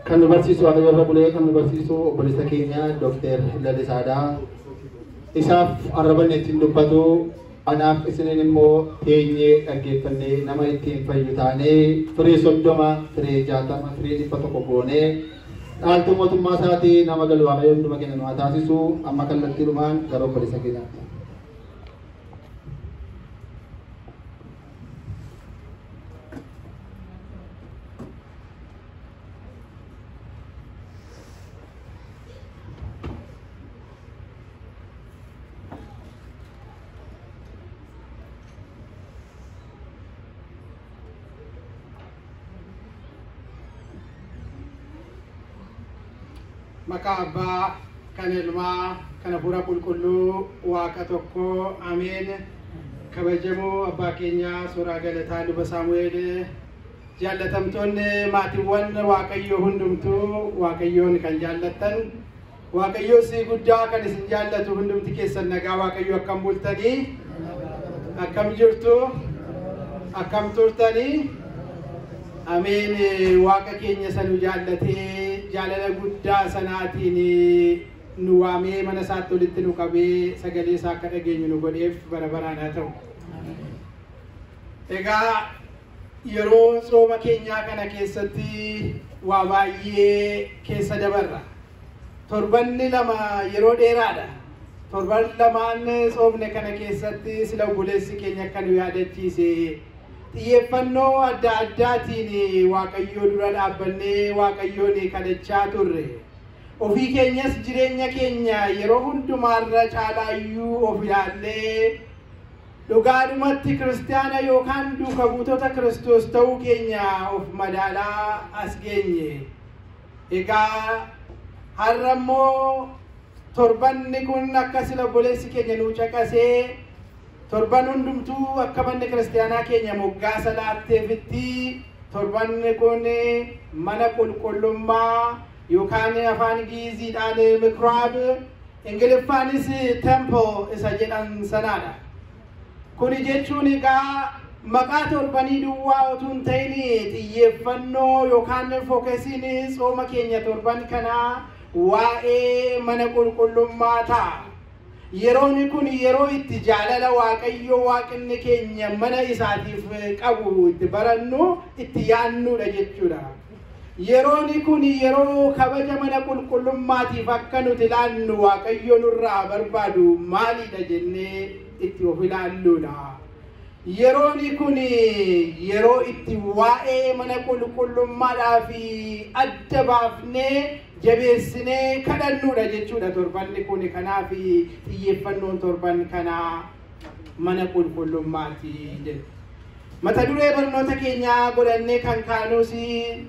Kan nu barsiisu Waaqayyo irra bulee kan nu barsiisu obboleessa keenya Dookter Lalisaadha. Isaaf arrabanni ittiin dubbatu, anaaf isiniin immoo teenyee dhaggeeffannee nama ittiin fayyu taanee firii 30, firii 60, firii 100 goonee dhaaltuu mootummaa isaatii nama galu Waaqayyo hunduma keenya nu haa taasisu. Amma kallattiidhumaan gara obboleessa keenyaatti. Maqaa Abbaa, kan Ilmaa, kan Hafuura Qulqulluu, Waaqa tokko, Ameen. Kabajamoo abbaa keenyaa Suuraa Galataa Luba Saamu'eel, jaallatamtoonni maatiiwwan Waaqayyoo hundumtuu, Waaqayyoon kan jaallattan, Waaqayyoos guddaa kan isin jaallatu hundumti keessan nagaa Waaqayyoo akkam bultanii, akkam jirtu, akkam turtanii? Ameen. Waaqa keenya sanu jaallatee jaalala guddaa sanaatiin nu waamee mana isaatti walitti nu qabee sagalee isaa akka dhageenyu nu godheef bara baraan haa ta'u. Egaa yeroo tsooma keenyaa kana keessatti waa baay'ee keessa dabarra. Torbanni 2 yeroo dheeraadha. Torban lamaan tsoomne kana keessatti sila obboleessi keenya akka nu yaadachiise xiyyeeffannoo adda addaatiin Waaqayyoo dura dhaabbannee Waaqayyoon kadhachaa turre. Ofii keenyas jireenya keenya yeroo hundumaarra caalaayyuu of ilaallee dhugaadhumatti kiristaana yookaan duuka buutota Kiristoos ta'uu keenya of madaalaa as geenye. Egaa har'a immoo torbanni kun akka sila obboleessi keenya nuu caqasee torban hundumtuu akka manni kiristaanaa keenya moggaasa laatteefitti torbanni kun mana qulqullummaa yookaan afaan Giiziidhaan Mikiraab, Ingiliffaanis temple isa jedhan sanaadha. Kuni jechuun egaa maqaa torbanii duwwaa utuu hin ta'in xiyyeeffannoo yookaan fookasiin tsooma keenya torban kanaa waa'ee mana qulqullummaa ta'a. Yeroon kun yeroo itti jaalala Waaqayyoo Waaqni keenya mana isaatiif qabu itti barannu, itti yaannudha jechuudha. Yeroon kun yeroo kabaja mana qulqullummaatiif akka nuti ilaannu Waaqayyo nurraa barbaadu maalidha jennee itti of ilaalluudha. Yeroon kun yeroo itti waa'ee mana qulqullummaadhaaf adda baafnee jabeessinee kadhannuudha jechuudha torbanni kun. Kanaaf xiyyeeffannoon torban kanaa mana qulqullummaati jedhu. Mata duree barnoota keenyaa godhannee kan kaanuus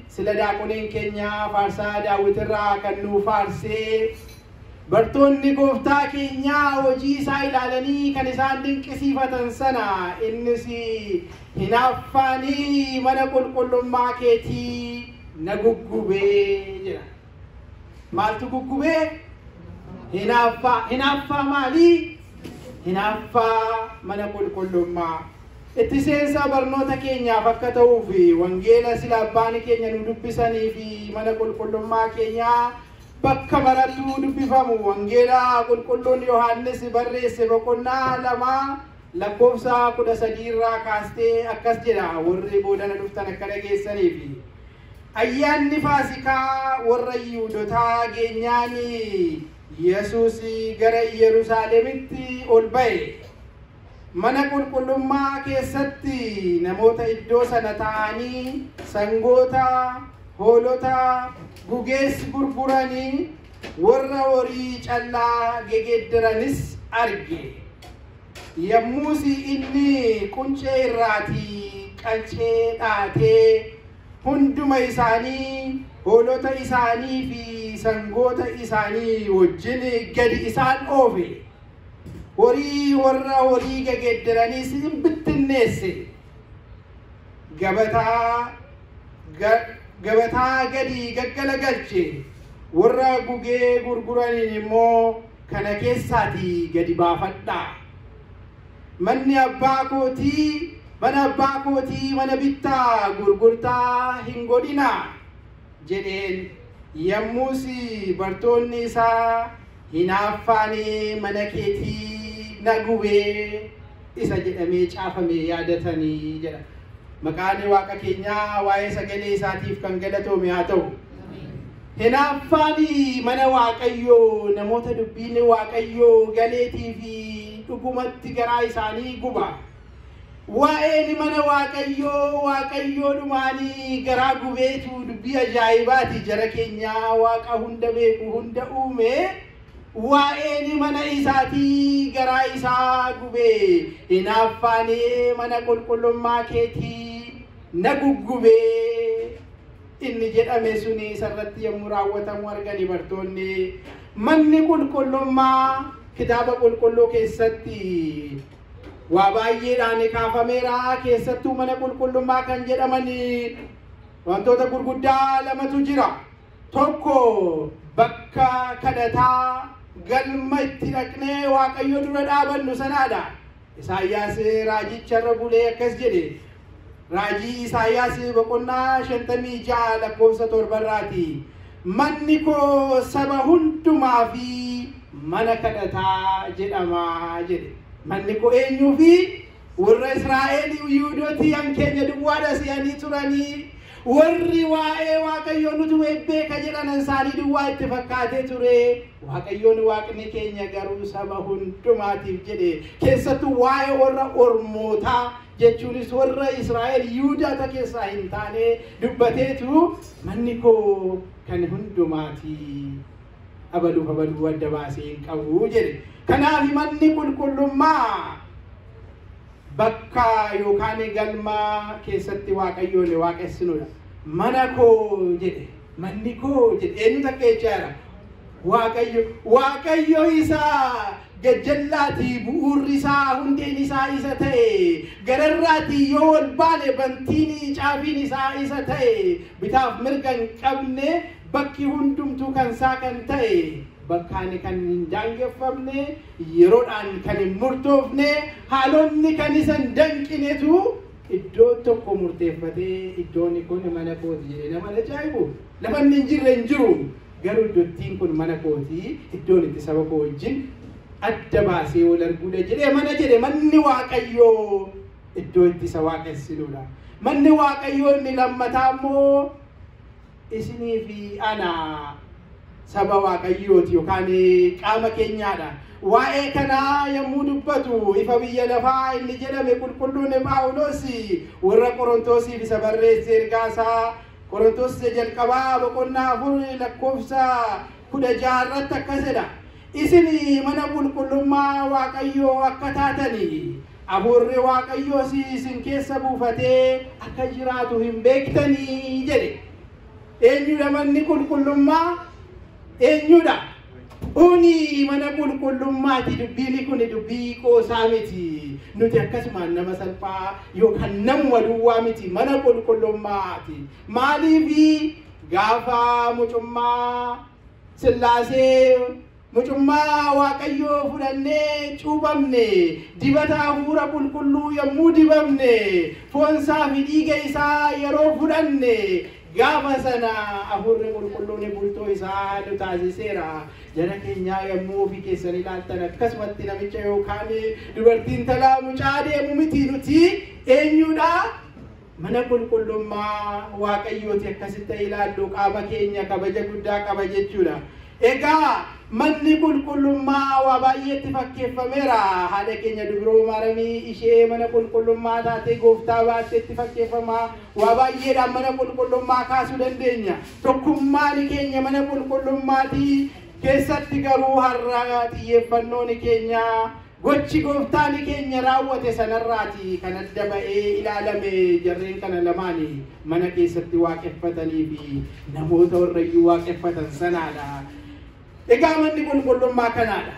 sila daaqoneen keenya faarsaa Daawwitirraa kan nuu faarsee bartoonni gooftaa keenyaa hojii isaa ilaalanii kan isaan dinqisiifatan sana innis hinaaffaanii mana qulqullummaa keetii na guggubee jedha. Maaltu guggubee? Hinaaffaa. Hinaaffaa maalii? Hinaaffaa mana qulqullummaa. Itti seensa barnoota keenyaaf akka ta'uuf wangeela sila abbaan keenya nu dubbisanii fi mana qulqullummaa keenyaa bakka marattuu dubbifamu wangeela qulqulluun Yohaannis barreesse boqonnaa 2 lakkoofsa 13 irraa kaastee akkas jedha warri boodana dhuftan akka dhageessaniif. Ayyaanni Faasikaa warra Yihuudotaa geenyaan Yesuus gara Yerusaalemitti ol ba'e. Mana qulqullummaa keessatti namoota iddoo sana taa'anii sangoota, hoolota, gugees gurguranii warra horii callaa gegeeddaranis arge. Yommus inni quncee irraatii qancee dhaatee hunduma isaanii hoolota isaanii fi sangoota isaanii wajjin gadi isaan oofe. Horii warra horii gegeeddaraniis hin bittinneesse. Gabataa gadi gaggalagalche. Warra gugee gurguraniin immoo kana keessaatii gadi baafadhaa. Manni abbaa kootii mana abbaa kootii mana bittaa gurgurtaa hin godhinaa. Jedheen. Yommus bartoonni isaa hinaaffaan mana keetii na gubee isa jedhamee caafame yaadatanii jedha. Maqaan Waaqa keenyaa waa'ee sagalee isaatiif kan galatoome haa ta'u. Hinaaffaan mana Waaqayyoo namoota dubbiin Waaqayyoo galeetii fi dhugumatti garaa isaanii guba. Waa'een mana Waaqayyoo Waaqayyoo dhumaanii garaa gubeetu dubbii ajaa'ibaati jara keenyaa. Waaqa hunda beeku hunda uume waa'een mana isaatii garaa isaa gubee, hinaaffaan mana qulqullummaa keetii na guggubee inni jedhame suni isarratti yommuu raawwatamu argani bartoonni. Manni qulqullummaa kitaaba qulqulluu keessatti waa baay'eedhaan kaafameera. Keessattuu mana qulqullummaa kan jedhaman wantoota gurguddaa lamatu jira. Tokko bakka kadhataa galma itti dhaqnee Waaqayyo dura dhaabannu sanaadha. Isaayyaas raajicha irra bulee akkas jedhe. Raajii Isaayyaas boqonnaa 56 lakkoofsa 7 irraati. Manni koo saba hundumaa fi mana kadhataa jedhama jedhe. Manni koo eenyuu fi warra Israa'el Yihuudootii han keenya duwwaadha si'anii turanii, warri waa'ee Waaqayyoon nuti beeka jedhan isaanii duwwaa itti fakkaatee ture. Waaqayyoon Waaqni keenya garuu saba hundumaatiif jedhe. Keessattuu waa'ee warra ormootaa jechuunis warra Israa'el Yihuudoota keessaa hin taane dubbateetu manni koo kan hundumaati, abaluuf abaluu adda baasee hin qabu jedhe. Kanaaf manni qulqullummaa bakka yookaan galma keessatti Waaqayyoon waaqessinudha. Mana koo jedhe, manni koo jedhe, eenyu takka jechaa jira? Waaqayyo. Waaqayyo isa gajjallaatii bu'uurri isaa hundeen isaa isa ta'e, gararraatii yoo ol baane bantiin caafiin isaa isa ta'e, bitaaf mirga hin qabne, bakki hundumtuu kan isaa kan ta'e, bakkaan kan hin daangeffamne, yeroodhaan kan hin murtoofne, haalonni kan isa hin danqinetu iddoo tokko murteeffatee iddoon kun mana kooti jedhee. Nama ajaa'ibu! Lafa inni hin jirre hin jiru, garuu iddootiin kun mana kooti, iddoon itti saba koo wajjin adda baasee wal arguudha jedhee mana jedhe. Manni Waaqayyoo iddoo itti isa waaqessinudha. Manni Waaqayyoo inni lammataa immoo isinii fi ana saba Waaqayyooti yookaan qaama keenyaadha. Waa'ee kanaa yommuu dubbatu ifa biyya lafaa inni jedhame qulqulluun Phaawulos warra Qorontosiif isa barreesse ergaa isaa Qorontos jalqabaa boqonnaa 4 lakkoofsa 16 irratti akkas jedha. Isin mana qulqullummaa Waaqayyoo akka taatanii hafuurri Waaqayyoos isin keessa buufatee akka jiraatu hin beektanii jedhe. Eenyudha manni qulqullummaa? Eenyudha? Uni mana qulqullummaati. Dubbiin kun dubbii qoosaa miti. Nuti akkasumaan nama salphaa yookaan namuma duwwaa miti, mana qulqullummaati. Maaliifi gaafa mucummaa Sillaasee, mucummaa Waaqayyoo fudhannee cuubamne, dibata hafuura qulqulluu yommuu dibamne, foonsaa fi dhiiga isaa yeroo fudhanne, gaafa sana hafuurri qulqulluun bultoo isaa nu taasiseera. Jara keenyaa, yommuu ofii keessan ilaaltan akkasumatti namicha yookaan dubartiin talaa mucaa deemu miti. Nuti eenyudha? Mana qulqullummaa Waaqayyooti. Akkasitti ilaallu qaama keenya kabaja guddaa qaba jechuudha. Egaa manni qulqullummaa waa baay'eetti fakkeeffameera. Haadha keenya Dubroo Maaramii ishee mana qulqullummaa taatee gooftaa baatteetti fakkeeffama. Waa baay'eedhaan mana qulqullummaa kaasuu dandeenya. Tokkummaan keenya mana qulqullummaatii keessatti garuu har'a xiyyeeffannoon keenya gochi gooftaan keenya raawwate sanarraati kan adda ba'ee ilaalame, jarreen kana lamaani mana keessatti waaqeffatanii fi namoota warrayyuu waaqeffatan sanaadha. Egaa manni qulqullummaa kanaadha.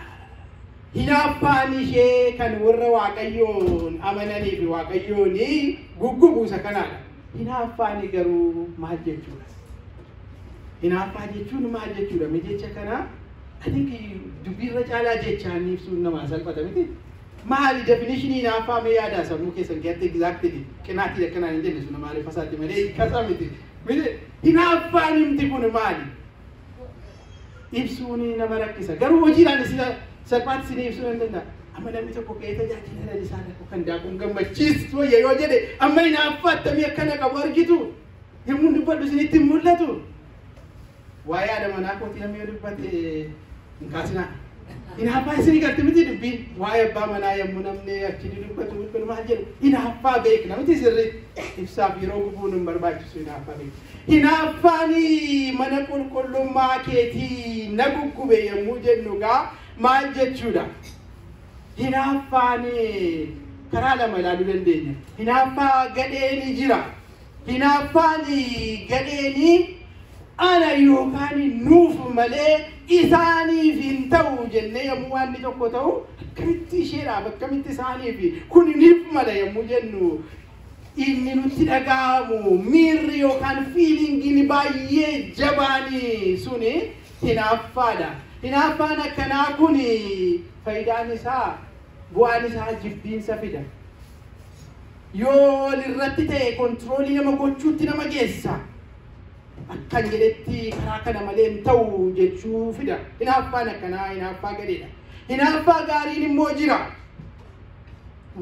Hinaaffaan ishee kan warra Waaqayyoon amananii fi Waaqayyoon guggubu isa kanaadha. Hinaaffaan garuu maal jechuudha? Hinaaffaa jechuun maal jechuudha? Mi jecha kana I think dubbiirra caalaa jechaan ibsuun namaa salphata miti. Maali definition hinaaffaa? Mee yaadaa sammuu keessan keessatti. Exactly qinaatii akkanaan hin jenne sun maaliif fasaatti malee kasa miti. Miti. Hinaaffaan himti kun maali? Ibsuun nama rakkisa. Garuu hojiidhaan salphaatti isinii ibsuu nan danda'a. Amma namni tokko ka'ee tajaajila Lalisaa dhaqu kan daakuun gammachiistu wayya yoo jedhe amma hinaaffaa attamii akkana qabu argitu. Yommuu dubbadhu isinitti hin mul'atu. Waa'ee haadha manaa kootii namni yoo dubbate hin kaasinaa. Hinaaffaa isinii galti miti dubbiin. Waa'ee abbaa manaa yommuu namni achi dubbatu kun maal jedhu hinaaffaa beekna miti sirriitti. Ibsaaf yeroo gubuun hin barbaachisu hinaaffaa beekna. Hinaaffaan mana qulqullummaa keetii na guggube yommuu jennu gaa maal jechuudha? Hinaaffaan karaa lama ilaaluu dandeenya. Hinaaffaa gadheeni jira. Hinaaffaan gadheeni ana yookaan nuuf malee isaaniif hin ta'u jennee yommuu waanni tokko ta'u akkamitti isheedhaaf akkamitti isaaniif kun niif mala yommuu jennu inni nutti dhaga'amu miirri yookaan fiilingiin baay'ee jabaani suni hinaaffaadha. Hinaaffaan akkanaa kun faayidaan isaa bu'aan isaa jibbiinsa fida. Yoo walirratti ta'e kontiroolii nama gochuutti nama geessa. Akkan jedhetti karaa kana malee hin ta'u jechuu fida. Hinaaffaan akkanaa hinaaffaa gadheedha. Hinaaffaa gaariin immoo jira.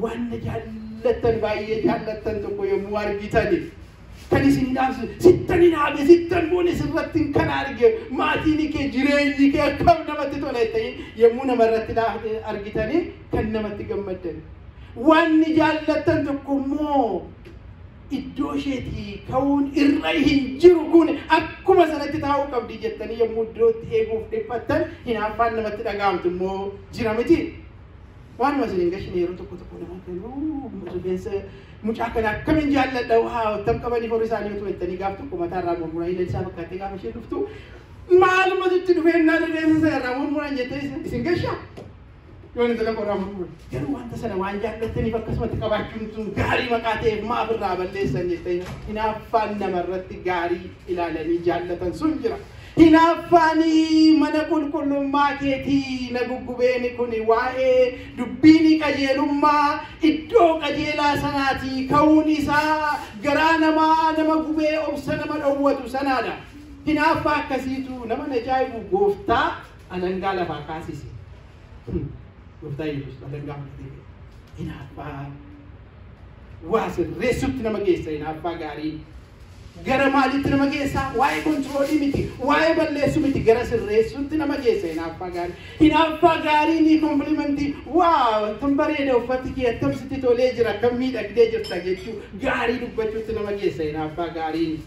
Waan jaallattan baay'ee jaallattan tokko yommuu argitani kan isin dhaabsu sittan hinaafe sittan boone sirratti kan arge maatiin kee jireenyi kee akkam namatti tola jettanii yommuu namarratti argitani kan namatti gammaddan. Wanni jaallattan tokko immoo iddoo isheetii ka'uun irra hin jiru kun akkuma sanatti taa'uu qabdi jettanii yommuu iddootti eeguuf dhiphattan hinaaffaan namatti dhaga'amtu immoo jira miti. Waanuma isin hin gashine yeroo tokko tokko nama kennu rifeensa mucaa kana akkamiin jaalladha waa tam qabanii horii isaanii otoo jettanii gaaf tokko mataarraa murmuraa hidha isaa fakkaattee gaafa isheen dhuftu maalumatu itti dhufeennaa rifeensa sana irraa murmuran jettee isin gashaa? Yoo inni tokko irraa murmuran garuu wanta sana waan jaallattaniif akkasumatti qabaachuun sun gaarii maqaa ta'eef maaf irraa balleessan jettanii hinaaffaan namarratti gaarii ilaalanii jaallatan sun jira. Hinaaffaan mana qulqullummaa keetii na guggubeeni kun waa'ee dubbiin qajeelummaa iddoo qajeelaa sanaatii ka'uun isaa garaa namaa nama gubee obsa nama dhowwatu sanaadha. Hinaaffaa akkasiitu nama ajaa'ibu gooftaa alangaa lafaa kaasise. Gooftaa Yesuus alangaa fudhatee hinaaffaa waa sirreessutti nama geessa hinaaffaa gaarii. Gara maalitti nama geessa? Waa'ee kontiroolii miti, waa'ee balleessuu miti, gara sirreessuutti nama geessa hinaaffaa gaarii. Hinaaffaa gaarii ni komplimentii, waa tan bareeda uffati kee attam sitti tolee jira, akkam miidhagdee jirta jechuu gaarii dubbachuutti nama geessa hinaaffaa gaariin.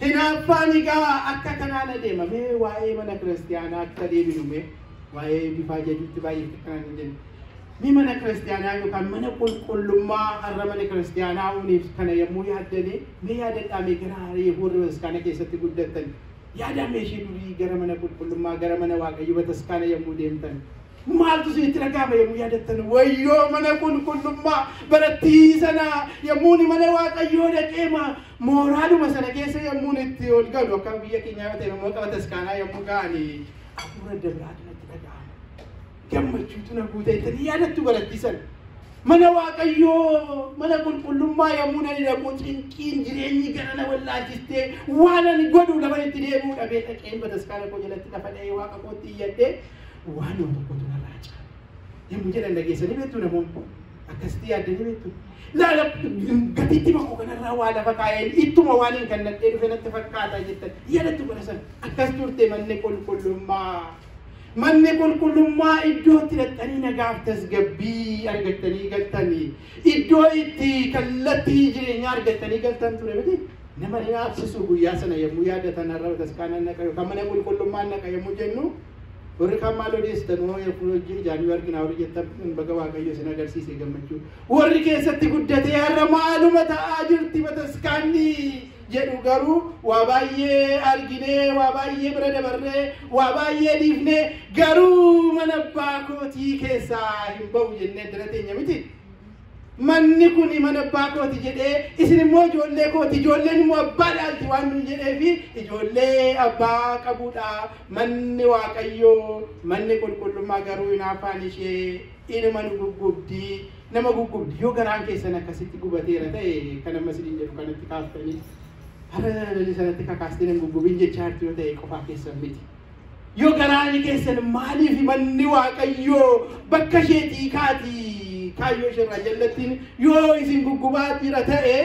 Hinaaffaan egaa akka kanaan adeema. Mee waa'ee mana kiristiyaanaa akka deebinu mee waa'ee bifaa jechuutti baay'ee akkanaan hin jennu. Mi mana kiristiyaanaa yookaan mana qulqullummaa har'a mana kiristiyaanaa uniif kana yommuu yaaddanii mee yaadadhaa mee gara warri bataskaana keessatti guddattan yaadaa mee ishee durii gara mana qulqullummaa gara mana waaqayyo bataskaana yommuu deemtan maaltu isinitti dhaga'ama yommuu yaadattan wayyoo mana qulqullummaa barattii sana yommuu mana waaqayyoo dhaqee mooraadhuma sana keessa yommuu itti ol galu akka biyya keenyaa yoo ta'e immoo bataskaanaa yommuu ga'anii hafuura dabiraatu natti dhaga'ama. Gammachuutu na guute jettanii yaadattu barattii sana. Mana waaqayyoo mana qulqullummaa yommuu nani dhaqu cinqiin jireenyi gara na wallaalchistee waan ani godhu lafa itti deebi'u dhabee dhaqeen bataskaana koo jalatti lafa dha'ee waaqa kootti iyyadhee waanuma tokkotu narraa caala. Yommuu jedhan dhageessanii beektu namoonni akkasitti yaaddanii beektu. Laala gatiitti makoo kanarraa waa lafa kaa'een ittuma waan hin kannadhee dhufe natti fakkaata jettan yaadattu bara sana akkas turte manni qulqullummaa. Manni qulqullummaa iddoo itti dhaqxanii nagaaf tasgabbii argattanii galtanii iddoo itti kallattii jireenyaa argattanii galtan ture miti. Nama hinaafsisu guyyaa sana yommuu yaadatan har'a bataskaana naqa yookaan mana qulqullummaa naqa yommuu jennu warri kaan maal odeessitan hojii ijaanii argina warri jettan baga waaqayyo isin agarsiise gammachuu. Warri keessatti guddatee har'a maaluma ta'aa jirti bataskaanni jedhu garuu waa baay'ee arginee waa baay'ee bira dabarree waa baay'ee dhiifnee garuu mana abbaa kootii keessaa hin ba'u jennee dira teenya miti. Manni kun mana abbaa kooti jedhee isin immoo ijoollee kooti ijoolleen immoo abbaa dhaalti waan nun jedhee fi ijoollee abbaa qabuudha. Manni waaqayyoo manni qulqullummaa garuu hinaaffaan ishee inuma nu guggubdi nama guggubdi yoo garaan keessan akkasitti gubateera ta'e kan amma isiniin jedhu kanatti kaaftanii. Har'a Lalisaatti kakaastee nan guggubin jechaa jirtu yoo ta'e qofaa keessan miti. Yoo garaan keessan maaliif manni Waaqayyoo bakka isheetii kaatii kaayyoo isheerraa jallattiin yoo isin guggubaa jira ta'e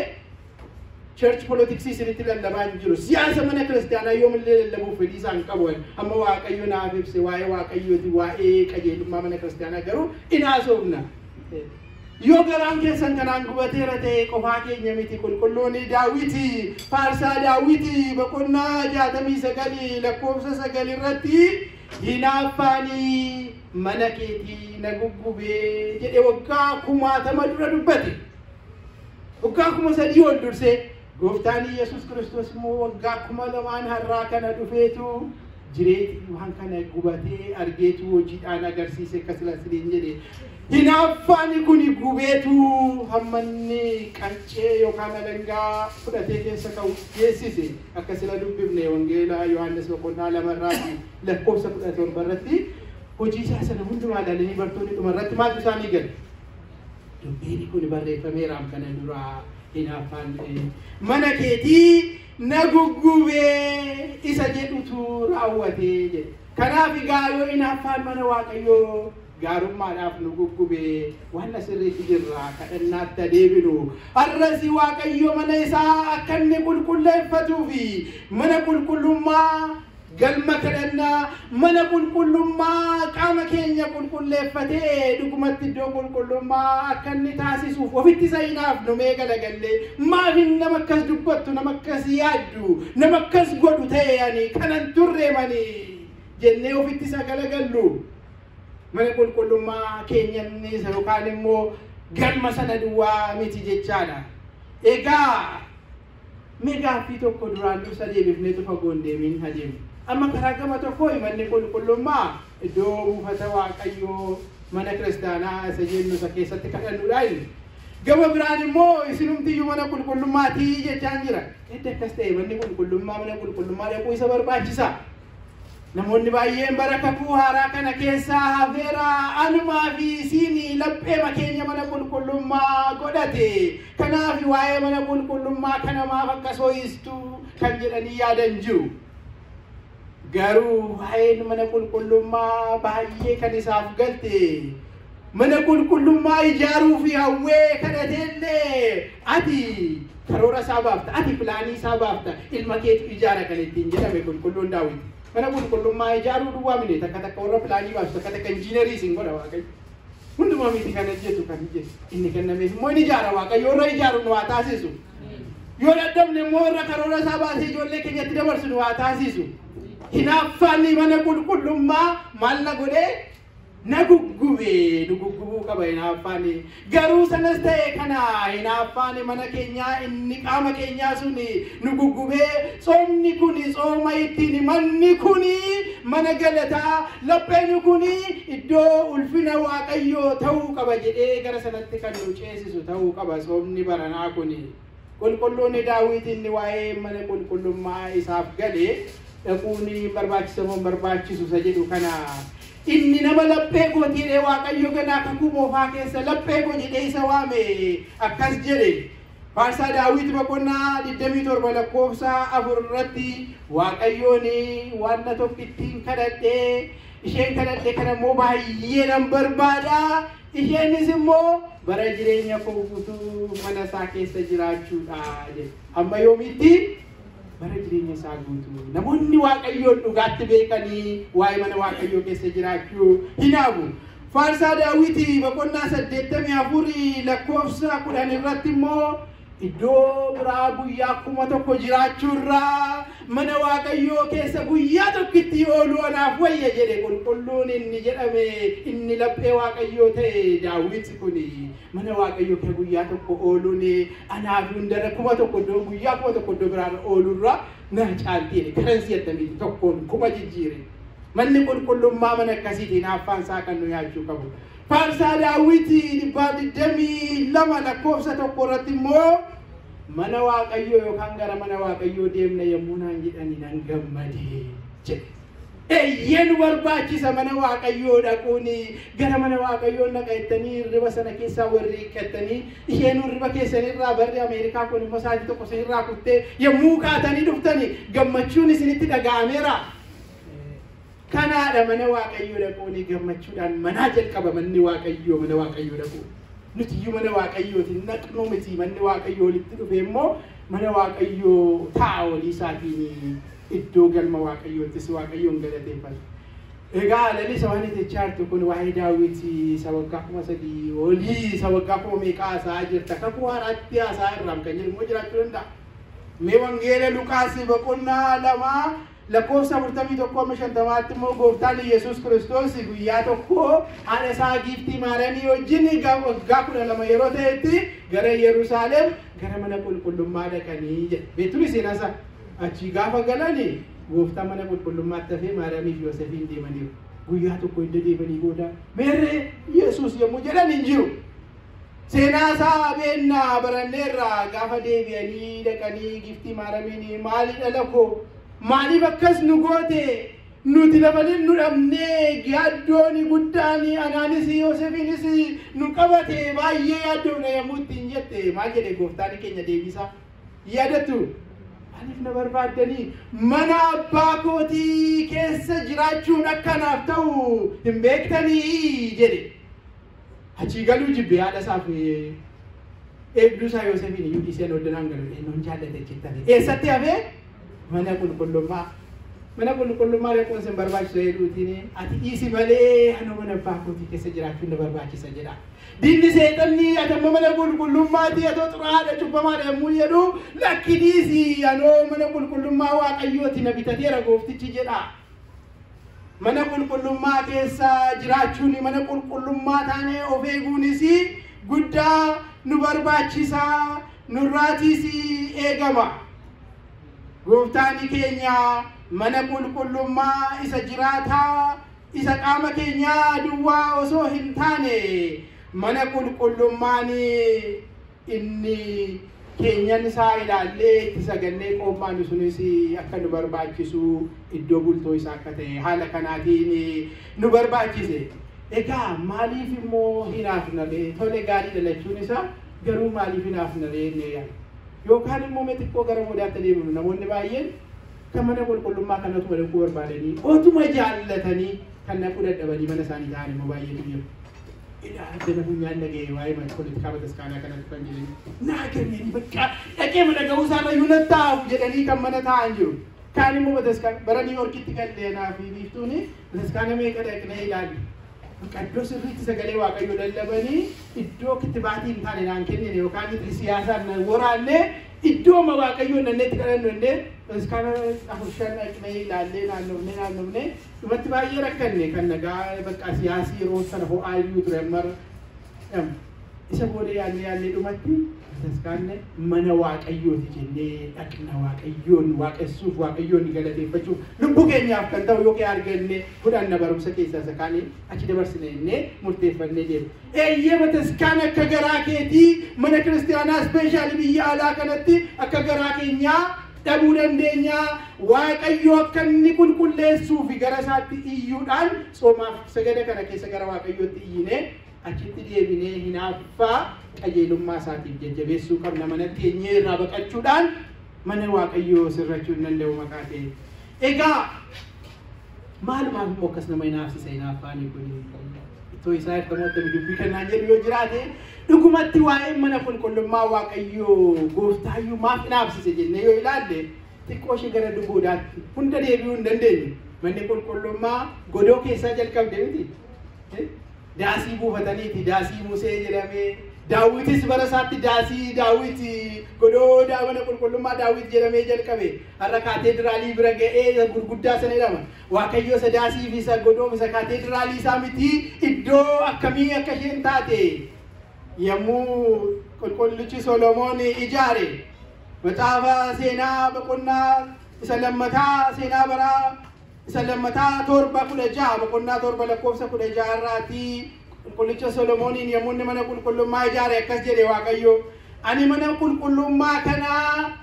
church politics isinitti lallabaa hin jiru. Siyaasa mana kiristaanaa yoomillee lallabuuf fedhii isaan qabu. Amma Waaqayyo naaf ibse waa'ee Waaqayyooti, waa'ee qajeelummaa mana kiristaanaa garuu in haasofna. Yoo garaan keessan kanaan gubateera ta'e qofaa keenya miti. Qulqulluun Daawiti faarsaa Daawiti boqonnaa 69 lakkoofsa 9 irratti hinaaffaanii mana keetii na guggubee jedhe waggaa 10,000 dura dubbate. Waggaa 3,000 ol dursee Gooftaan Yesuus Kiristoos immoo waggaa 2,000 har'aa kana dhufeetu jireenya waan kana gubatee argeetu hojiidhaan agarsiise akkasuma siniin jedhe. Hinaaffaan kun gubeetu hammanni qancee yookaan alangaa fudhatee keessa ka'u geessise. Akka sila dubbifne Wangeelaa Yohaannis boqonnaa 2 irraa lakkoofsa 17 irratti hojii isaa sana hundumaa ilaalanii bartoonni dhuma irratti maaltu isaanii gale? Dubbiin kun barreeffameeraam kana duraa hinaaffaan mana keetii na guggubee isa jedhutu raawwatee jedhe. Kanaaf egaa yoo hinaaffaan mana Waaqayyoo gaarummaadhaaf nu guggubee waan asirratti jirra kadhannaatti adeeminu. Har'as Waaqayyo mana isaa akka inni qulqulleeffatuu fi mana qulqullummaa galma kadhannaa mana qulqullummaa qaama keenya qulqulleeffatee dhugumatti iddoo qulqullummaa akka inni taasisuuf ofitti isa hinaafnu mee galagallee maaf nama akkas dubbattu, nama akkas yaaddu, nama akkas godhu ta'e ani kanan turreemanii jennee ofitti isa galagallu. Mana qulqullummaa keenyannis yookaan immoo galma sana duwwaa miti jechaadha. Egaa mee gaaffii tokko duraan dursa deebifneetu fagoo hin deemin adeemu. Amma karaa gama tokko manni qulqullummaa iddoo buufata Waaqayyoo mana kiristaanaa isa jennu isa keessatti kadhannudha inni. Gama biraan immoo isinumtiyyuu mana qulqullummaatii jechaan jira. Edda akkas ta'e manni qulqullummaa mana qulqullummaa dhaquu isa barbaachisa. Namoonni baay'een bara kakuu haaraa kana keessaa hafeera anumaa fi siinii laphee keenya mana qulqullummaa godhate. Kanaaf waa'ee mana qulqullummaa kana maaf akkas ho'istu kan jedhanii yaadan jiru. Garuu waa'een mana qulqullummaa baay'ee kan isaaf galte. Mana qulqullummaa ijaaruu fi hawwee kadhateellee ati karoora isaa baafta, ati pilaanii isaa baafta, ilma keetu ijaara kan ittiin jedhame qulqulluun Daawit. Mana qulqullummaa ijaaruu duwwaa miti, takka takka warra pilaanii baasu, takka takka injiinarii isin godha Waaqayyo. Hundumaa miti kan hojjetu kan hojjetu. Inni kennameef immoo inni ijaara Waaqayyo warra ijaaru nu haa taasisu. Yoo dadhabne immoo warra karoora isaa baasee ijoollee keenyatti dabarsu nu haa taasisu. Hinaaffaan mana qulqullummaa maal na godhee? Na guggubee, nu guggubuu qaba hinaaffaan. Garuu sanas ta'e kana hinaaffaan mana keenyaa inni qaama keenyaa sun nu guggubee tsoomni kun tsooma ittiin manni kun mana galataa lapheen kun iddoo ulfina Waaqayyoo ta'uu qaba jedhee gara sanatti kan nu ceesisu ta'uu qaba tsoomni baranaa kun. Qulqulluun Daawit inni waa'ee mana qulqullummaa isaaf galee dhaquun barbaachisamoo barbaachisu isa jedhu kana inni nama laphee koo jedhee Waaqayyo ganaa kakuu moofaa keessa laphee koo jedhee isa waame akkas jedhe. Faarsaa Daawit boqonnaa 27 lakkoofsa 4 irratti Waaqayyoon waan na tokkittiin kadhadhee isheen kadhadhe kana immoo baay'ee nan barbaada. Isheenis immoo bara jireenya koo guutuu mana isaa keessa jiraachuudha jedhe. Amma yoomitti? Bara jireenya isaa guutuu. Namoonni Waaqayyoon dhugaatti beekanii waa'ee mana Waaqayyoo keessa jiraachuu hinaafu. Faarsaa Daawit boqonnaa 84 lakkoofsa 10 irratti immoo iddoo biraa guyyaa 1000 jiraachuurraa mana Waaqayyoo keessa guyyaa tokkitti ooluu anaaf wayya jedhe qulqulluun inni jedhame inni laphee Waaqayyoo ta'e Daawit kun mana Waaqayyoo keessa guyyaa tokko ooluun anaaf hundarra 1000 iddoo guyyaa 1000 iddoo biraarra ooluurraa na caalti. Karansii attamiiti tokkoon 1000 jijjiire. Manni qulqullummaa mana akkasiitiin hinaaffaan isaa kan nu nyaachuu qabu. Faarsaa Daawit 122 lakkoofsa 1 irratti immoo mana Waaqayyoo yookaan gara mana Waaqayyoo deemna yommuu naan jedhani nan gammadee jedhe. Eeyyee nu barbaachisa mana Waaqayyoo dhaquun gara mana Waaqayyoo dhaqa jettanii hirriba sana keessaa warri hiikkatanii isheen hirriba keessanirraa barri Ameerikaa kun immoo sa'aatii tokko isinirraa kuttee yommuu kaatanii dhuftanii gammachuun isinitti dhaga'ameera. Kanaadha mana Waaqayyoo dhaquun gammachuudhaan manaa jalqaba manni Waaqayyoo mana Waaqayyoo dhaqu. Nuti iyyuu mana Waaqayyooti naqnuu miti manni Waaqayyoo walitti dhufe immoo mana Waaqayyoo taa'a walii isaatiin iddoo galma Waaqayyoottis Waaqayyoon galateeffatu. Egaa Lalisa waan jechaa jirtu kun waa'ee Daawit isa waggaa 3000 olii isa waggaa kuma meeqaa haasa'aa jirta. Kakuu haaraatti haasa'aa irraam kan jedhu immoo jiraachuu danda'a. Mee Wangeela Luqaas boqonnaa 2 lakkoofsa 41-50 immoo gooftaan Yesuus Kiristoos guyyaa tokko haadha isaa giiftii Maariyaamii wajjin waggaa 12 yeroo ta'etti gara Yerusaalem gara mana qulqullummaa dhaqanii jedha. Beektuun seenaa isaa. Achi gaafa galanii gooftaa mana qulqullummaatti hafee Maariyaamii fi Yoosefiin deemaniiru. Guyyaa tokko edda deemanii booda meerree Yesuus yommuu jedhan hin jiru. Seenaa isaa beennaa baranneerraa gaafa deebi'anii dhaqanii giiftii Maariyaamiin maali dhala koo maaliif akkas nu goote nuti lafa nu dhabnee yaaddoon guddaan anaanis Yoosefiinis nu qabate baay'ee yaaddoon yommuu ittiin jette maal jedhe gooftaan keenya deebisaa yaadattu. Maaliif na barbaaddanii mana abbaa kootii keessa jiraachuun akkanaaf ta'u hin beektanii jedhe. Achii galuu jibbe haadha isaaf eegduu isaa Yoosefiin iyyuu dhiiseen hoddanaan galu eenyuun jaallate jettanii. Eessatti hafee? Mana qulqullummaa. Mana qulqullummaa dhaquun sin barbaachisu jedhuutiin ati dhiisi malee anuu mana abbaa kootii keessa jiraachuun na barbaachisa jedha. Diinni seexanni ati amma mana qulqullummaati atoo xuraadha cubbamaadha yommuu jedhu lakki dhiisi anoo mana qulqullummaa Waaqayyooti na bitateera gooftichi jedha. Mana qulqullummaa keessa jiraachuun mana qulqullummaa taanee of eeguunis guddaa nu barbaachisa nurraatiis eegama. Gooftaan keenya mana qulqullummaa isa jiraataa isa qaama keenyaa duwwaa osoo hin taane mana qulqullummaan inni keenyan isaa ilaallee itti sagannee qoommaan sunis akka nu barbaachisu iddoo bultoo isaa akka ta'e haala kanaatiin nu barbaachise. Egaa maaliif immoo hinaafnaree tole gaarii dhalachuun isaa garuu maaliif hinaafnaree inni yaada. Yookaan immoo mee xiqqoo gara boodaatti deemnu namoonni baay'een kan mana qulqullummaa kanatuma dhaquu barbaadanii otuma jaallatanii kan dhaquu dadhabanii mana isaanii ta'an immoo baay'eetu jiru. Addana funyaan dhaga'e waa'ee poolitikaa bataskaanaa kanatti kan jiran naa kennanii bakka dhaqee mana ga'uu isaarra iyyuu taa'u jedhanii kan mana taa'an jiru. Kaan immoo bataskaana bara Niiwoorkitti galleenaa fi biiftuuni bataskaana meeqa dhaqnee ilaalle. Bakka iddoo sirriitti sagalee Waaqayyoo lallabanii iddoo kittibaatii hin taane naan kennine yookaan siyaasaan na waraanne iddoo Waaqayyoo nanneetti kadhannu innee bataskaana 4-5 dhaqnee ilaallee naannofnee dhumatti baay'ee rakkanne kan nagaa bakka siyaasii yeroo sana ho'aa iyyuu ture amma isa booda yaallee dhumatti bataskaanne mana Waaqayyooti jennee dhaqna Waaqayyoon waaqessuuf Waaqayyoon galateeffachuuf lubbuu keenyaaf kan ta'u yoo arganne fudhanna barumsa keessaa isa kaanii achi dabarsine jennee murteeffannee deemna. Eeyyee bataskaan akka garaa keetii mana kiristaanaa ispeeshaalii biyya alaa kanatti akka garaa keenyaa dhabuu dandeenya. Waaqayyo akka inni qulqulleessuu fi gara isaatti iyyuudhaan tsoomaaf sagada kana keessa gara Waaqayyootti iyyinee achitti deebinee hinaaffaa qajeelummaa isaatiif jajjabeessuu qabna. Mana keenyee irraa baqachuudhaan mana Waaqayyoo sirrachuu hin danda'u maqaa ta'e. Egaa maalumaaf immoo akkas nama hinaafsisa hinaaffaan kun ittoo isaa iftamoo dubbii kanaan jedhu yoo jiraate dhugumatti waa'ee mana qulqullummaa Waaqayyoo gooftaayyuu maaf hinaafsise jennee yoo ilaalle xiqqoo ishee gara duguudaatti hunda deebi'uu hin dandeenyu. Manni qulqullummaa godoo keessaa jalqabde miti. Daasii buufataniiti daasii Musee jedhamee Daawitis bara isaatti daasii Daawit godoo mana qulqullummaa Daawit jedhamee jalqabe har'a kaateedraalii bira ga'ee gurguddaa sana jedhama. Waaqayyo isa daasii fi isa godoo isa kaateedraalii isaa miti iddoo akkamii akka isheen taate yommuu qulqullichi Solomoon ijaare macaafa seenaa boqonnaa isa lammataa seenaa baraa isa lammataa 7:16 boqonnaa 7 lakkoofsa 16 irraati qulqullicha Solomooniin yommuu inni mana qulqullummaa ijaare akkas jedhe Waaqayyo ani mana qulqullummaa kanaa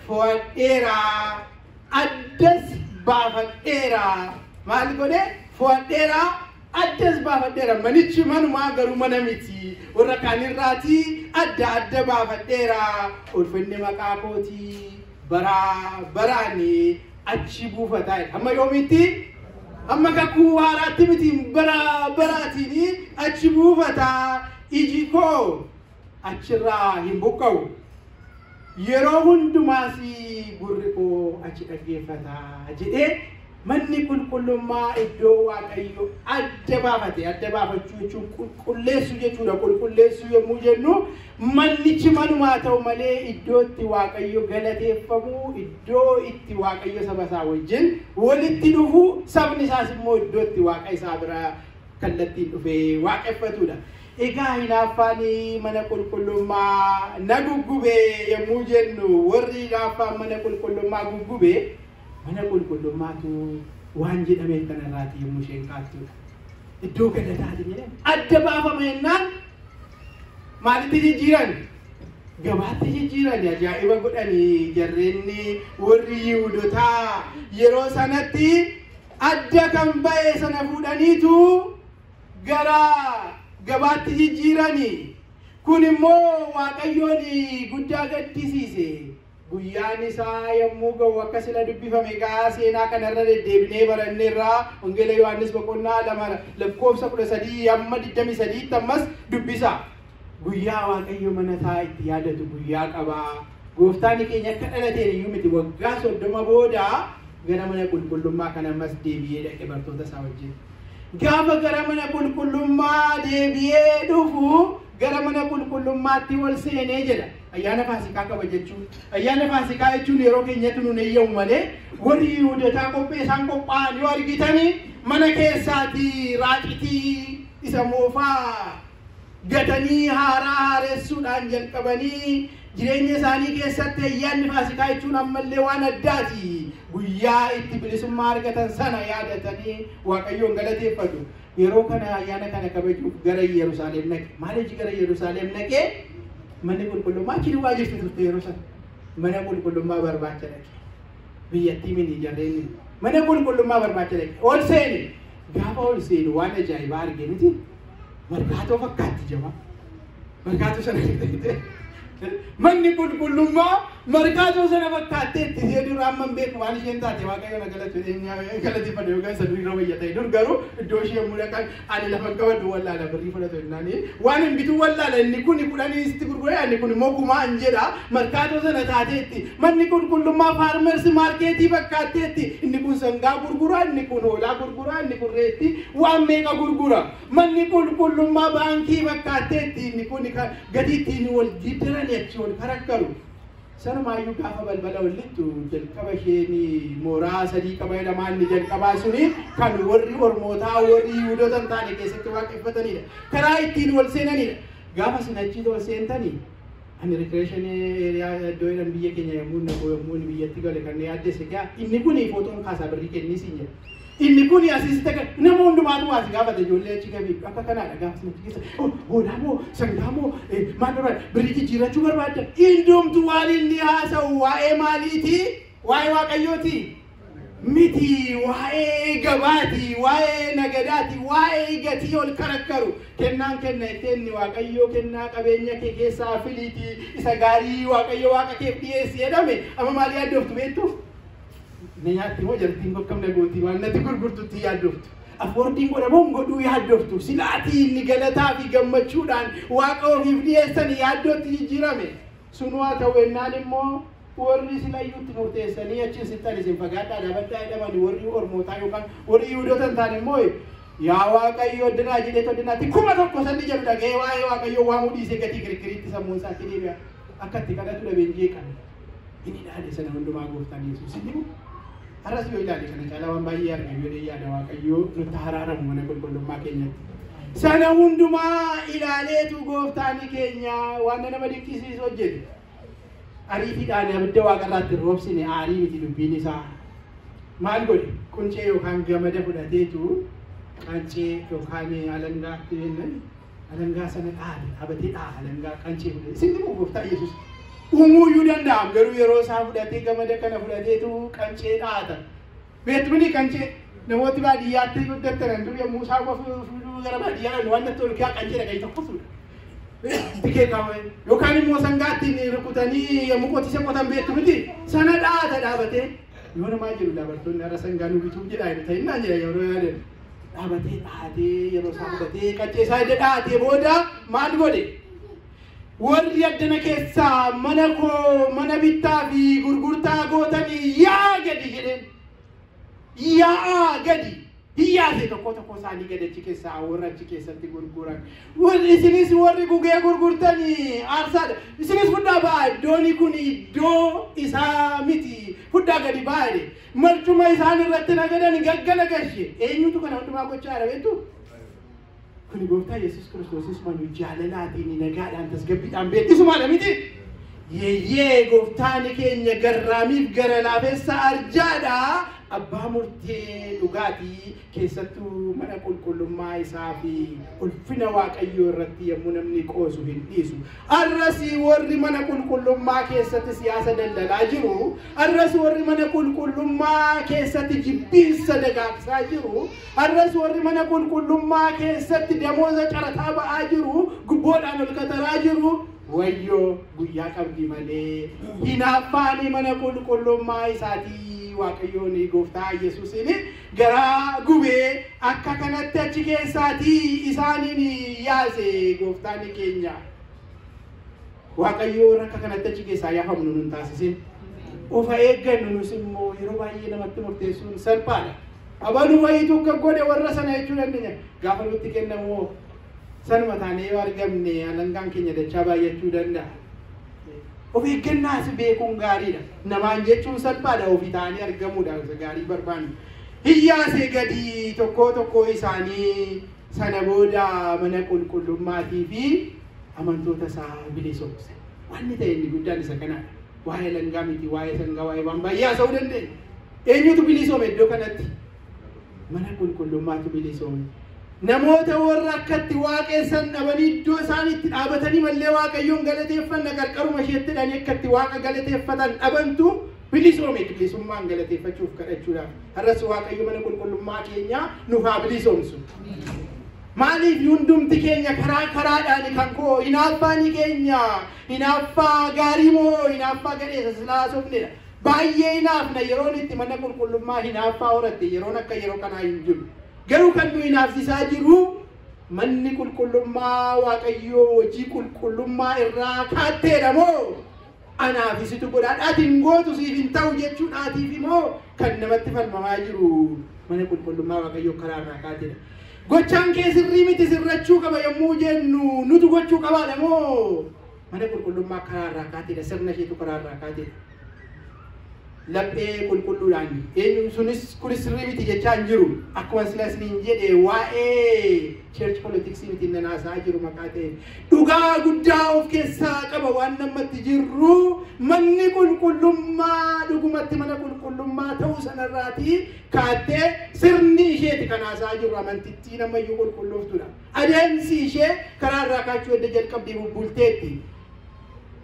fo'adheera addas baafadheera Maal godhee fo'adheera addas baafadheera. Manichi manumaa garuu mana miti. Warra kaanirraatii adda adda baafadheera. Ulfinni maqaa kootii baraa baraanii achi buufataa. Amma yoomitti? Amma kakuu haaraatti miti bara baraatiin achi buufataa. Iji koo achirraa hin buqqa'u. Yeroo hundumaas gurri koo achi dhaggeeffataa jedhee manni qulqullummaa iddoo Waaqayyo adda baafate. Adda baafachuu jechuun qulqulleessuu jechuudha. Qulqulleessuu yommuu jennu mannichi manumaa ta'u malee iddoo itti Waaqayyo galateeffamu, iddoo itti Waaqayyo saba isaa wajjin walitti dhufu, sabni isaas immoo iddoo itti Waaqa isaa bira kallattiin dhufee waaqeffatudha. Egaa hinaaffaan mana qulqullummaa na guggube yommuu jennu warri hinaaffaan mana qulqullummaa guggube mana qulqullummaatu waan jedhameef kanarraati yommuu isheen kaattudha. Iddoo galataati jedhame. Adda baafama jennaan maalitti jijjiiran? Gabaatti jijjiiran. Ajaa'iba godhanii jarreenni warri Yihudotaa yeroo sanatti adda kan ba'e sana fuudhaniitu gara gabaatti jijjiirani. Kun immoo Waaqayyoon guddaa gaddisiise. Guyyaan isaa yommuu ga'u akka sila dubbifame egaa seenaa kanarra deddeebinee baranneerraa Wangeela Yohaannis boqonnaa 2 lakkoofsa 13 hamma 23 ammas dubbisa. Guyyaa Waaqayyo mana isaa itti yaadatu guyyaa qabaa. Gooftaan keenya akka dhalateen iyyuu miti waggaa 30 booda gara mana qulqullummaa kana ammas deebi'ee dhaqe bartoota isaa wajjin. Gaafa gara mana qulqullummaa deebi'ee dhufu gara mana qulqullummaatti ol seenee jedha. Ayyaana Faasikaa qaba jechuun. Ayyaana Faasikaa jechuun yeroo keenyatti nuun eeyyamu malee warri Yihuudotaa qophee isaan qophaa'an yoo argitanii mana keessaatii raacitii isa moofaa gatanii haaraa haaressuudhaan jalqabanii jireenya isaanii keessatti ayyaanni Faasikaa jechuun ammallee waan addaati. Guyyaa itti bilisummaa argatan sana yaadatanii Waaqayyoon galateeffatu. Yeroo kana ayyaana kana kabajuuf gara Yerusaalem dhaqe. Maaliif gara Yerusaalem dhaqee? Manni qulqullummaa achi duwwaa jirti turte yeroo sana. Mana qulqullummaa barbaacha dhaqe. Biyyattii mini jarreen mana qulqullummaa barbaacha dhaqe. Ol seeni. Gaafa ol seenu waan ajaa'ibaa arge miti. Markaatoo fakkaatti jaba. Markaatoo sana ta'e. Manni qulqullummaa markaatoo sana fakkaatteetti ishee dura amma hin beeku waan isheen taate Waaqayyo na galateeffadha yookaan isa durii wayya ta'e dur garuu iddoo ishee yommuu dhaqan ani lafa hin qabadhu wallaala birrii fudhatu jennaani waan hin bituu wallaala inni kun 10 sitti gurguree inni kun immoo 1000 jedha markaatoo sana taateetti manni qulqullummaa faarmersi maarkeetii fakkaatteetti inni kun sangaa gurgura inni kun hoolaa gurgura inni kun reetti waan meeqa gurgura manni qulqullummaa baankii fakkaatteetti inni kun gatii ittiin wal jijjiiran achi wal karakkaru. Sanumaayyuu gaafa balbala walittu jalqaba isheen mooraa 3 qaba jedhamaa inni jalqabaa suni kan warri Ormootaa warri Yihudoota hin taane keessatti waaqeffatanidha. Karaa ittiin wal seenanidha. Gaafa isin achi wal seentanii ani recreation area iddoo jedhan biyya keenya yommuu naqu yommuu inni biyyatti gale kan yaaddesse gaa inni kun footoon kaasaa birrii kennii siin jedha. Inni kun asiis ta'e nama hundumaatu as gaafate ijoollee achi gabii akka kanaadha gaafa isin achi keessa hoolaa moo sangaa moo maal barbaada birrii jijjiirrachuu barbaada. Hundumtu waan inni haasa'u waa'ee maaliiti? Waa'ee Waaqayyooti? Miti, waa'ee gabaati, waa'ee nagadaati, waa'ee gatii ol karakkaru. Kennaan kenna jettee inni Waaqayyoo kennaa qabeenya kee keessaa filiiti isa gaarii Waaqayyo Waaqa keef dhiyeessi jedhame amma maal yaaddoftu beektu? Na nyaatti moo jartiin bakka gootii waan natti gurgurtutti yaaddoftu. Afoordiin godhamuun godhuu yaaddoftu. Silaatii inni galataa fi gammachuudhaan Waaqa ofiif dhiyeessan yaaddootti jijjiirame. Sun haa ta'u ennaan immoo warri silayyuutti murteessanii achi sittan isin fagaadhaa dhaabadhaa jedhaman warri Ormootaa yookaan warri Yihudoota hin taane immoo yaa Waaqayyo addunaa jedhee addunyaatti 1000 sanni jedhu dhaga'ee waa'ee Waaqayyoo waamuu dhiisee gatii kirkiriitti sammuun isaatti deebi'a. Akka itti kadhatu dhabeen jeeqame. Inni ilaale sana hundumaa gooftaan Yesuus inni har'as yoo ilaale kana caalaa waan baay'ee arga yoo yaada Waaqayyoo nutti haraaramu mana qulqullummaa keenyatti. Sana hundumaa ilaaleetu gooftaan keenya waan nama dinqisiisu hojjete. Ariitiidhaan abidda waaqarraatti roobsine aarii miti dubbiin isaa. Maal godhe? Quncee yookaan gamada fudhateetu qancee yookaan alangaatti jennan alangaa sana dhaabe dhaabatee dhaa alangaa qancee fudhate. Isin dhimma gooftaa Yesuus uumuuyyuu danda'am garuu yeroo isaa fudhatee gamada kana fudhateetu qancee dhaata. Beektumni qancee Namooti baadiyyaatti guddatan dur yommuu saawwa fuudhuu gara baadiyyaa waan natti ol ka'aa qancee dhaqee tokko fuudha. Tikee kaawwee yookaan immoo sangaatti rukutanii yommuu qotisa qotan beektu miti sana dhaata dhaabatee yoo namaa jiru dabartoonni har'a sangaa nu bituuf jedhaa hin ta'in naan jedha yeroo yaadan dhaabatee dhaatee yeroo isaa fudhatee qaccee isaa edda dhaatee booda maal godhe? Warri addana keessaa mana koo mana bittaa fi gurgurtaa gootanii yaa gadi jedheen. Yaa'aa gadi hiyyaase tokko tokko isaanii gadi achi keessaa warra achi keessatti gurguran. Isinis warri gugee gurgurtanii aarsaadha. Isinis fudhaa ba'aa iddoon kun iddoo isaa miti. Fudhaa gadi ba'aa jedhe. Marcuma isaan irratti nagadan gaggala gashe. Eenyutu kana hundumaa gochaa jira beektu? Kuni gooftaa Yesuus Kiristoosis manu jaalalaatiin nagaadhaan tasgabbiidhaan beeksisumaadha miti. Yeeyyee gooftaan keenya garraamiif gara laafessa arjaadha. Abbaa murtee dhugaatii keessattuu mana qulqullummaa isaa fi ulfina Waaqayyoo irratti yommuu namni qoosu hin dhiisu. Arras warri mana qulqullummaa keessatti siyaasa daldalaa jiru, arras warri mana qulqullummaa keessatti jibbiinsa dagaagsaa jiru, arras warri mana qulqullummaa keessatti damooza carataa ba'aa jiru, gubboodhaan ol qataraa jiru. Wayyoo guyyaa qabdi malee hinaaffaani mana qulqullummaa isaatii Waaqayyoon gooftaa Yesuusiin garaa gubee akka kanatti achi keessaatii isaaniin yaase gooftaan keenya. Waaqayyoon akka kanatti achi keessaa yaafamnu nun taasisin. Ofa eeggannu nus immoo yeroo baay'ee namatti murteessuun salphaadha. Abaluu wayiitu akka godhe warra sana jechuu dandeenya. Gaafa nutti kennamu sanuma taanee yoo argamne alangaan keenya dachaa baay'achuu danda'a. Of eeggannaas beekuun gaariidha. Namaan jechuun salphaadha ofii ta'anii argamuudha gaarii barbaannu. Hiyyaasee gadi tokko tokko isaanii sana booda mana qulqullummaatii fi amantoota isaa bilisoomse. Wanni ta'e inni guddaan isa kanaadha. Waa'ee langaa miti, waa'ee sangaa, waa'ee waan baay'ee haasa'uu dandeenya. Eenyutu bilisoome iddoo kanatti? Mana qulqullummaatu bilisoome. Namoota warra akkatti waaqessan dhabanii iddoo isaan itti dhaabatanii mallee Waaqayyoon galateeffanna qarqaruma isheetti dhanii akkatti waaqa galateeffatan dhabantu bilisoome bilisummaan galateeffachuuf kadhachuudhaaf. Har'as Waaqayyo mana qulqullummaa keenyaa nuuf haa bilisoomsu. Maaliif hundumti keenya karaa karaadhaan kan koo hinaaffaani keenya hinaaffaa gaarii moo hinaaffaa gadheessa silaa haasofnedha. Baay'ee hinaafna yeroon itti mana qulqullummaa hinaaffaa horatte yeroon akka yeroo kanaa hin jiru. Garuu kan nu hinaafsisaa jiru manni qulqullummaa Waaqayyoo hojii qulqullummaa irraa kaatteedha moo anaaf isitu godhaadhaatiin gootu siif hin ta'u jechuudhaatiif immoo kan namatti falmamaa jiru mana qulqullummaa Waaqayyoo karaa irraa kaatteedha. Gochaan kee sirrii miti sirrachuu qaba yommuu jennu nutu gochuu qabaadha moo mana qulqullummaa karaa irraa kaatteedha sirna isheetu karaa irraa kaatteedha. Laphee qulqulluudhaan eenyu sunis kunis sirrii miti jechaa hin jiru akkuma sila isiniin jedhe waa'ee church politics miti nanaasaa jiru maqaa ta'e dhugaa guddaa of keessaa qaba waan namatti jirru manni qulqullummaa dhugumatti mana qulqullummaa ta'uu sanarraatii kaattee sirni isheeti kanaasaa jiru amantittii namayyuu qulqulluuftudha adeemsi ishee karaa irraa kaachuu edda jalqabdii bubbulteetti.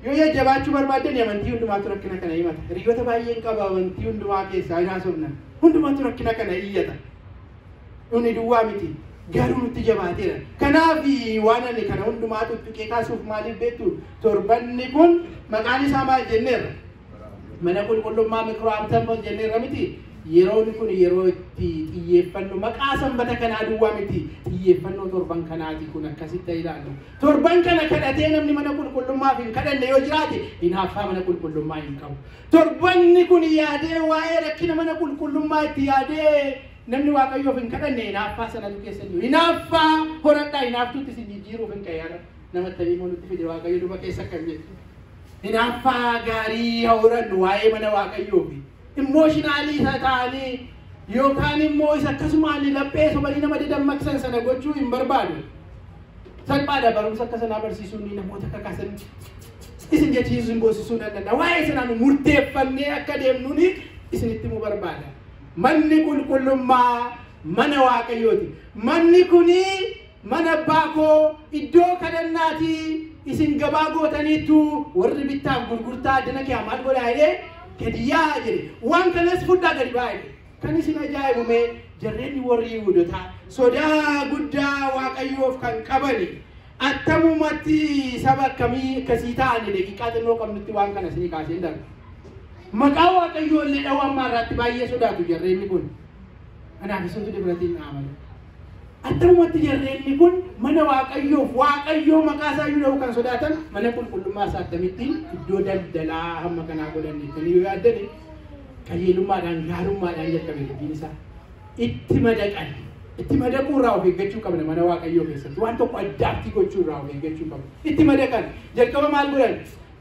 Yoo jajjabaachuu barbaaddan amantii hundumaatu rakkina kana himata. Hiriyoota baay'een qaba amantii hundumaa keessaa hin haasofna. Hundumaatu rakkina kana iyyata. Inni duwwaa miti. Garuu nutti jabaateera. Kanaaf waan ani kana hundumaa tuttuqee kaasuuf maaliif beektu torbanni kun maqaan isaa maal jenneerra? Mana qulqullummaa Mikro'aab jenneerra miti. Yeroon kun yeroo itti xiyyeeffannu maqaa sanbata kanaa duwwaa miti xiyyeeffannoo torban kanaati kun akkasitti ilaallu. Torban kana kadhatee namni mana qulqullummaaf hin kadhanne yoo jiraate hinaaffaa mana qulqullummaa hin qabu. Torbanni kun yaadee waa'ee rakkina mana qulqullummaa itti yaadee namni Waaqayyoof hin kadhanne hinaaffaa sanatu keessa jiru. Hinaaffaa horadhaa hinaaftuutti isin jijjiiruuf hin qayyara. Namatti himuu nutti fide Waaqayyo duba keessa akkam jettu. Hinaaffaa gaarii horannu waa'ee mana Waaqayyoofi. Emotionally isa ta'anii yookaan immoo isa akkasumaan laphee sobanii nama dadammaqsan sana gochuu hin barbaadu. Salphaadha barumsa akka sanaa barsiisuun namoota kakaasan isin jechiisuu hin boosisuu nan danda'a. Waa'ee sanaan murteeffannee akka deemnuuni isinitti himuu barbaada. Manni qulqullummaa mana Waaqayyooti. Manni kuni mana abbaa koo iddoo kadhannaatii isin gabaa gootaniittu warri bittaaf gurgurtaa addana kee maal godhaa jedhee gadi yaa jedhe. Waan kanas fudhaa gadi ba'aa jedhe. Kan isin ajaa'ibu mee jarreen warri Yihuudotaa sodaa guddaa Waaqayyoof kan qabani attamumatti saba akkamii akkasii ta'ani daqiiqaa xinnoo qabnutti waan kana isinii kaasee hin darbu. Maqaa Waaqayyoo illee dha'uu amma irratti baay'ee sodaatu jarreenni kun. Kanaaf isintu dibratiin dhaamale. Attamumatti jarreenni kun mana Waaqayyoof Waaqayyoo maqaa isaa iyyuu dha'uu kan sodaatan mana qulqullummaa isaa akkamittiin iddoo daldalaa hamma kanaa godhan jettanii yoo yaaddani qajeelummaadhaan gaarummaadhaan jalqabe dubbiin isaa. Itti madaqan. Itti madaquu irraa of eeggachuu qabna mana Waaqayyoo keessatti. Waan tokko addaatti gochuu irraa of eeggachuu qabna. Itti madaqan. Jalqaba maal godhan?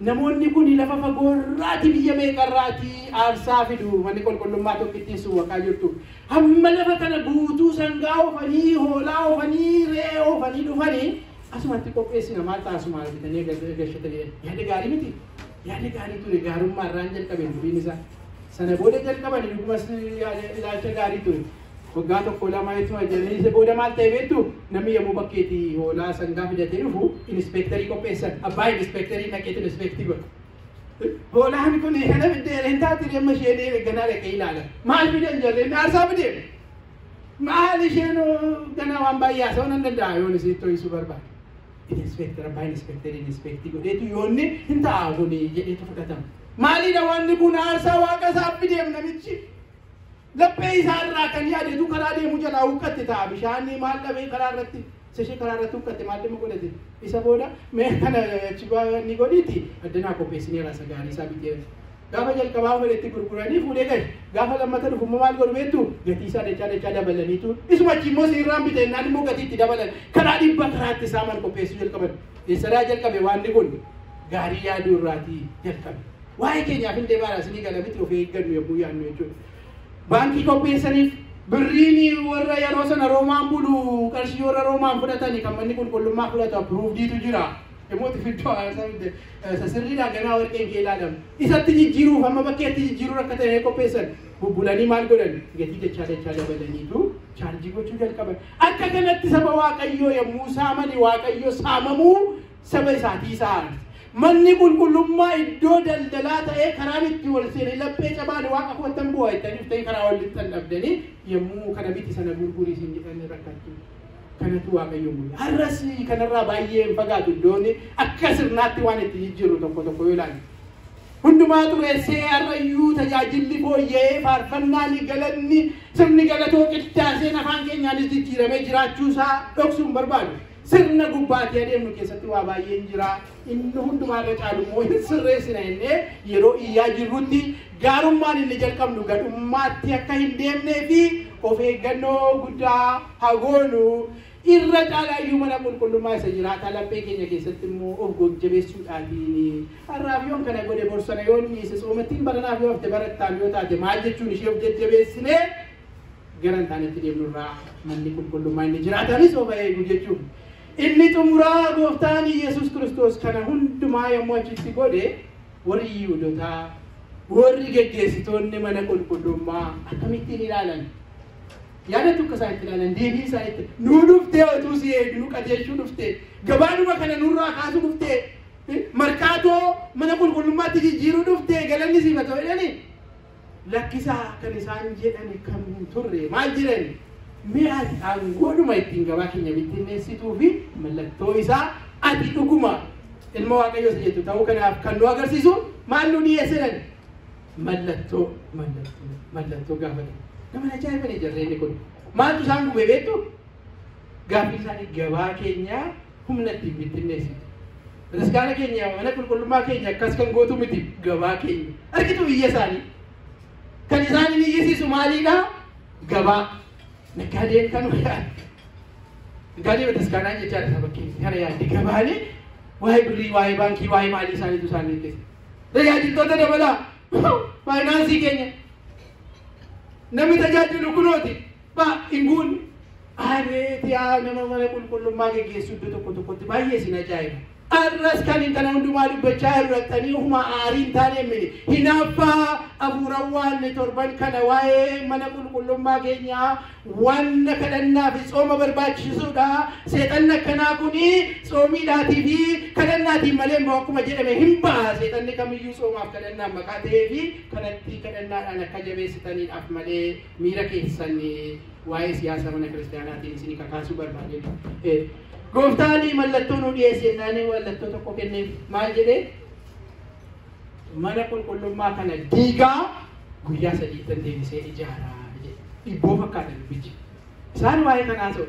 Namoonni kun lafa fagoorraati biyya meeqarraati aarsaa fidu manni qulqullummaa tokkittiin sun waqaa jirtu. Hamma lafa kana guutuu sangaa oofanii, hoolaa oofanii, re'ee oofanii dhufanii asumatti qopheessina maal taasuma bitanii gashatanii. Yaada gaarii miti. Yaada gaarii ture gaarummaa irraan jalqabe dubbiin isaa. Sana booda jalqaban dhugumas ilaalcha gaarii ture. Waggaa tokko lama jechuudha jedhanii booda maal ta'e beektu namni yommuu bakkeetti hoolaa sangaa fidatee dhufu inspeektarii qopheessan abbaa inspeektarii dhaqeetu inspeektii godha. Hoolaan kun kana fiddee hin taate amma isheen ganaa dhaqee ilaala. Maal fidan jarreen aarsaa fidee? Maal isheen ganaa waan baay'ee haasa'uu nan danda'a yoon isitti ho'isuu barbaade. Inspeektar abbaa inspeektarii inspeektii godheetu yoonni hin ta'a kun jedheetu fudhatama. Maalidha wanni kun aarsaa waaqa isaaf fideef namichi? Laphee isaa irraa kan yaadetu karaa deemu jalaa huqqatte ta'a bishaan maal dhabee karaa irratti ishee karaa irratti huqqatte maal dhimma godhate isa booda mee kana achi ni godhiiti addanaa qopheessineera isa gaarii isaa bitee gaafa jalqabaa fedhetti gurguranii fuudhee gahe gaafa lammata dhufu immoo maal godhu beektu gatii isaa dachaa dachaa dabalaniitu isuma achi immoo siirraan bite innaan immoo gatii itti dabalan karaa dhibba karaatti saaman qopheessuu jalqaban eessaraa jalqabe waanni kun gaarii yaaduu irraatii jalqabe waa'ee keenyaaf hin deebaadha isinii galamitti of eeggannu yommuu yaadnu jechuudha. Baankii qopheessaniif birriin warra yeroo sana Roomaan bulu qarshii warra Roomaan fudhatanii kan manni qulqullummaa fudhatu appruuvdiitu jira. Yommuu itti fiddoo sirriidhaan ganaa warqeen kee ilaalamu. Isatti jijjiiruuf amma bakkeetti jijjiiruu akka ta'e qopheessan bubbulanii maal godhan gatii dachaa dachaa dabalaniitu chaarjii gochuu jalqaban. Akka kanatti saba Waaqayyoo yommuu saamani Waaqayyoo saamamuu saba isaatii isaan. Manni qulqullummaa iddoo daldalaa ta'ee karaan itti wal seenee laphee cabaan waaqa kottan bu'aa itti dhuftanii karaa wal lixxan dhabdanii yommuu kana biti sana gurgurii isin jedhanii rakkattu. Kanatu Waaqayyo mul'isa. Har'as kanarraa baay'ee hin fagaatu iddoon akka sirnaatti waan itti jijjiirru tokko tokko yoo ilaalle. Hundumaa xureessee har'ayyuu tajaajilli fooyya'ee faarfannaan galanni sirni galatoo qixxaaseen afaan keenyaanis jijjiiramee jiraachuusaa dhoksuu hin barbaadu. Sirna gubbaatii adeemnu keessatti waa baay'een jira. Inni hundumaa irra caalu immoo hin sirreessina jennee yeroo iyyaa jirrutti gaarummaan inni jalqabnu gadhummaatti akka hin deemnee fi of eeggannoo guddaa haa goonu. Irra caalaayyuu mana qulqullummaa isa jiraataa laphee keenya keessatti immoo of jajjabeessuudhaatiin har'aaf yoon kana godhe borsana yoon dhiise soomattiin baranaaf yoo hafte barattaan yoo taate maal jechuun ishee of jajjabeessinee gara hin taanetti deemnurraa manni qulqullummaa inni jiraatanis of eegu jechuudha. Inni xumuraa gooftaan Yesuus Kiristoos kana hundumaa yommuu achitti godhe warri Yihuudotaa warri geggeessitoonni mana qulqullummaa akkamittiin ilaalan? Yaadatu akka isaan itti ilaalan deebii isaan itti nuu dhuftee otuu si eegnu qajeelchuu dhuftee gabaanuma kana nurraa kaasuu dhuftee markaatoo mana qulqullummaatti jijjiiruu dhuftee galanni siif haa ta'u jedhanii lakkisaa kan isaan jedhan kam hin turre maal jedhan? Mee ati aangoodhuma ittiin gabaa keenya bittinneessituu fi mallattoo isaa ati dhuguma ilma Waaqayyoo isa jettu ta'uu kanaaf kan nu agarsiisu maal nu dhiyeessan? Mallattoo mallattoo mallattoo gaafatan. Nama ajaa'ibanii jarreenni kun. Maaltu isaan gube beektu? Gaaffii isaanii gabaa keenya humna ittiin bittinneessitu. Bataskaana keenya mana qulqullummaa keenya akkas kan gootu miti gabaa keenya. Argitu biyya isaanii. Kan isaan hin iyyisiisu maaliidha? Gabaa. Naggaadeen kan naggaadee bataskaanaa jechaadha saba keenya. Kana yaadde gabaanii waa'ee birrii, waa'ee baankii, waa'ee maalii isaaniitu isaanii keessa. Tajaajiltoota dabalaa faayinaansii keenya. Namni tajaajilu kunooti ba hin guunne. Abeet yaa nama mana qulqullummaa geggeessu iddoo tokko tokkotti baay'ee isin ajaa'iba. Har'as kan hin kana hundumaa dubbachaa jiru dhaqxanii ofuma aarii hin taane mini hinaaffaa Afuurawwan torban kana waa'ee mana qulqullummaa keenyaa wanna kadhannaa fi tsooma barbaachisuudha. Seexanni akkanaa kuni tsoomiidhaatii fi kadhannaatiin malee immoo akkuma jedhame hin ba'a. Seexanni kamiyyuu tsoomaaf kadhannaan maqaa ta'ee fi kanatti kadhannaadhaan akka jabeessitaniidhaaf malee miira keessan waa'ee siyaasa mana kiristaanaatiin isin kakaasuu barbaade. Gooftaan mallattoo nu dhiyeesse jennaan mallattoo tokko kenneef maal jedhee? Mana qulqullummaa kana diigaa guyyaa sadiittan deebisee ijaaraa jedhe. Dhibboo fakkaata dubbichi. Isaan waa'ee kanaa haasa'u.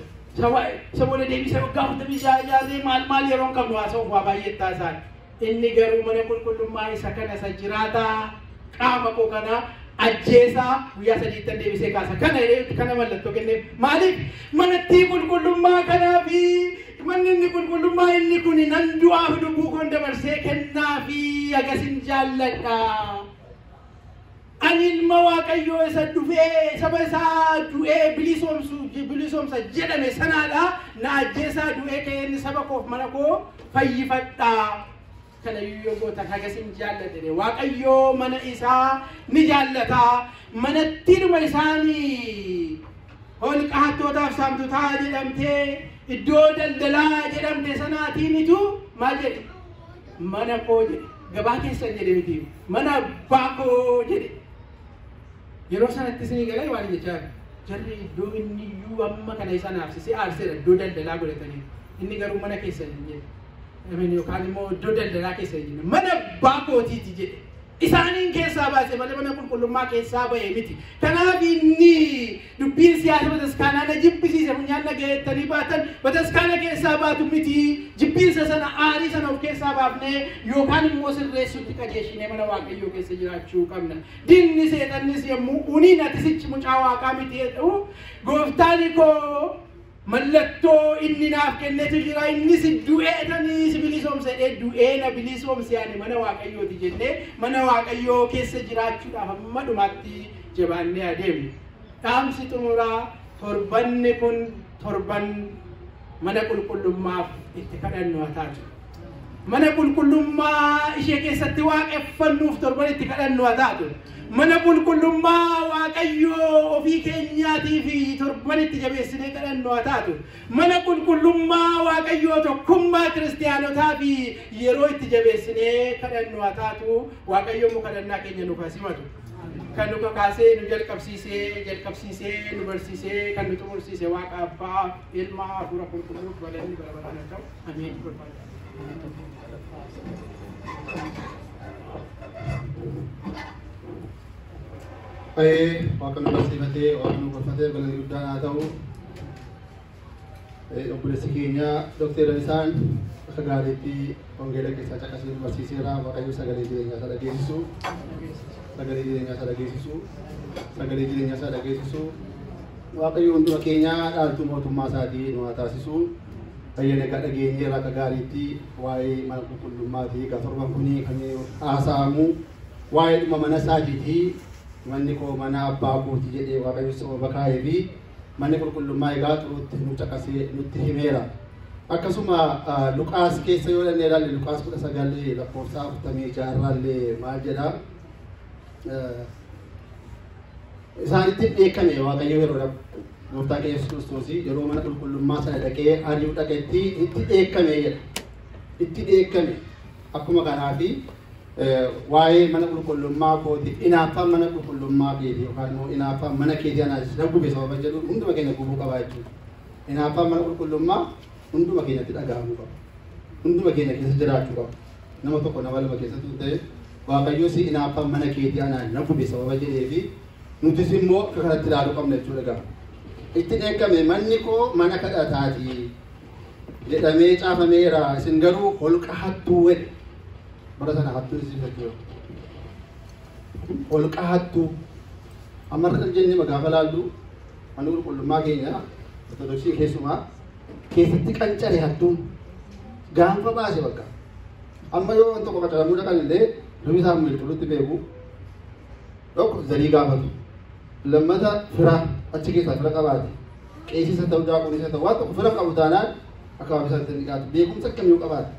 Isa booda deebisee waggaa 46 ijaarree maal maal yeroo hin qabnu haasa'uuf waa baay'ee taasisaan. Inni garuu mana qulqullummaa isa kana isa jiraataa qaama koo kana ajjeesaa guyyaa sadiittan deebisee kaasa. Kana jedhee kana mallattoo kenneef. Maaliif manattii qulqullummaa kanaa fi manni inni qulqullummaa inni kun nan du'aaf lubbuu koon dabarsee kennaa fi agasin jaalladha. Ani ilma Waaqayyoo isa dhufee saba isaa du'ee bilisoomsa jedhame sanaadha. Na ajjeesaa du'ee ka'ee inni saba koof mana koo fayyifadha. Kana yoo gootan agasin jaalladhe. Waaqayyoo mana isaa ni jaallata. Manatti dhuma isaanii holqa hattootaaf saamtotaa jedhamtee iddoo daldalaa jedhamte sanaatiinitu maal jedhe? Mana koo jedhe. Gabaa keessan jedhe miti. Mana abbaa koo jedhe. Yeroo sanatti isinii galee waan jechaa jarri iddoo inni iyyuu amma kana isa naafsisee aarseera iddoo daldalaa godhatanii. Inni garuu mana keessan hin jedhe. Yookaan immoo iddoo daldalaa keessa hin jedhe. Mana abbaa kootiiti jedhe. Isaaniin keessaa baase malee mana qulqullummaa keessaa ba'e miti. Kanaaf inni dubbiin siyaasa bataskaanaa na jibbisiise funyaan na ga'eettanii baatan bataskaana keessaa baatu miti. Jibbiinsa sana aarii sana of keessaa baafnee yookaan immoo sirreessutti qajeeshinee mana Waaqayyoo keessa jiraachuu qabna. Dinni seexannis yommuu uniin ati sichi mucaa waaqaa miti jedhu gooftaan koo mallattoo inni naaf kennetu jira. Innis du'ee tanii si bilisoomse jedhee du'ee na bilisoomse ani mana Waaqayyooti jennee mana Waaqayyoo keessa jiraachuudhaaf amma dhumaatti jabaannee adeemnu. Dhaamsi xumuraa torbanni kun torban mana qulqullummaaf itti kadhannu haa taatu. Mana qulqullummaa ishee keessatti waaqeffannuuf torban itti kadhannu haa taatu. Mana qulqullummaa Waaqayyoo ofii keenyaatii fi torban itti jabeessinee kadhannu haa taatu. Mana qulqullummaa Waaqayyoo tokkummaa kiristaanotaa fi yeroo itti jabeessinee kadhannu haa taatu. Waaqayyo immoo kadhannaa keenya nuuf haa simatu. Kan nu kakaasee nu jalqabsiisee nu barsiisee kan nu xumursiise Waaqa Abbaa, Ilma, Hafuura Qulqulluuf galanni bara baraan haa ta'u. Ameen. Waaqa nu barsiifatee, Waaqa nu gorfatee galanni guddaan haa ta'u. Obboleessi keenya Dookter Lalisaan akka gaariitti wangeela keessaa caqasee nu barsiiseera. Waaqayyo sagalee jireenyaa isaa dhageessisu. Sagalee jireenyaa isaa dhageessisu. Sagalee jireenyaa isaa dhageessisu. Waaqayyo hunduma keenyaa dhaaltuu mootummaa isaatii nu haa taasisu. Fayyada egaa dhageenyeerra akka gaariitti waa'ee mana qulqullummaatii egaa torban kuni kan haasa'amu waa'ee dhuma mana isaatiiti. Manni koo mana abbaa kooti jedhee Waaqayyo sababa kaa'ee fi manni qulqullummaa egaa xuruutti nu caqasee nutti himeera. Akkasuma Luqaas keessa yoo dhannee ilaalle Luqaas 19 lakkoofsa 46 irraallee maal jedha? Isaanitti dheekkame Waaqayyo yeroo dhaqu. Gooftaa keenya Yesuus Kiristoos yeroo mana qulqullummaa sana dhaqee ari'uu dhaqetti itti dheekkame jedha. Itti dheekkame. Akkuma kanaafi waa'ee mana qulqullummaa kooti inaaffaan mana qulqullummaa keeti yookaan immoo inaaffaan mana keetii anaa na gube sababa jedhu hunduma keenya gubuu qaba jechuudha. Inaaffaan mana qulqullummaa hunduma keenyatti dhaga'amuu qaba. Hunduma keenya keessa jiraachuu qaba. Nama tokko nama lama keessatti ta'e Waaqayyo si inaaffaan mana keetii anaa na gube sababa jedhee fi nutis immoo akka kanatti ilaaluu qabna jechuudha gaafa. Itti dheekkame manni koo mana kadhataati jedhamee caafameera isin garuu holqa hattuu jedhe. Bara sana hattuun isin fakkii holqa hattuu ammarra jennee gaafa laallu manni qulqullummaa keenya Ortodoksii keessumaa keessatti qancare hattuun gaanfa baase bakka. Amma yoo waan tokko qacaramuu dhaqan illee lubi isaan qulqulluutti beeku tokko zarii gaafatu. Lammata fira achi keessaa fira qabaate qeesisa ta'uu daaquunisa ta'uu waan tokko fira qabu taanaan akka waan isaatti dhiyaatu beekumsa akkamiyyuu qabaate.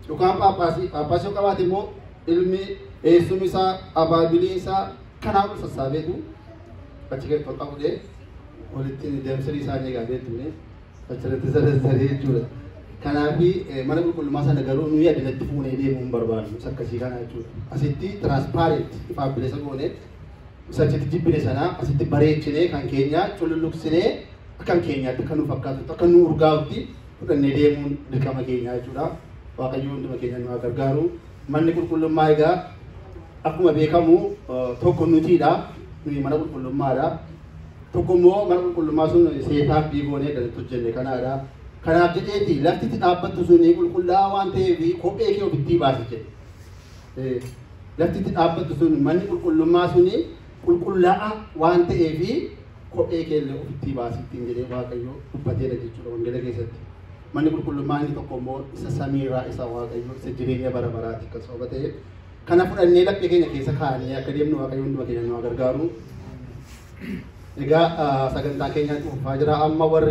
Yookaan phaaphaasii yoo qabaate immoo ilmi eessumni isaa abaabilii isaa kanaaf sassaabeetu achi keessa tolqa godhee walitti deemsanii isaanii egaa beektumne achirratti zarazaree jechuudha. Kanaaf mana qulqullummaa sana garuu nuyi addunyaatti fuunee deemuu hin barbaannu akkasii kana jechuudha. Asitti tiraanspaarent ifaaf bilisa goone isa achitti jibbine sana asitti bareechinee kan keenya cululuqsinee kan keenyaatti akka nu fakkaatutti akka nu urgaa'utti fudhannee deemuun dirqama keenya jechuudha. Waaqayyo hunduma keenya nu haa gargaaru. Manni qulqullummaa egaa akkuma beekamu tokko nutiidha. Nuyi mana qulqullummaadha. Tokko immoo mana qulqullummaa sun seetaaf biigoonee galatti hojjenne kanaadha. Kanaaf jedheeti lafti itti dhaabbattu suni qulqullaa'aa waan ta'eef kophee kee ofitti baasi jedhe. Lafti itti dhaabbattu sun manni qulqullummaa suni qulqullaa'aa waan ta'eef kophee kee illee ofitti baasi ittiin jedhee Waaqayyo dubbateera jechuudha wangeela keessatti. Manni qulqullummaa inni tokko immoo isa samiirraa isa Waaqayyo isa jireenya bara baraati kan sababa ta'eef kana fudhannee laphee keenya keessa kaa'annee akka deemnu Waaqayyo hunduma keenya nu haa gargaaru. Egaa sagantaa keenyatti fufaa jira amma warri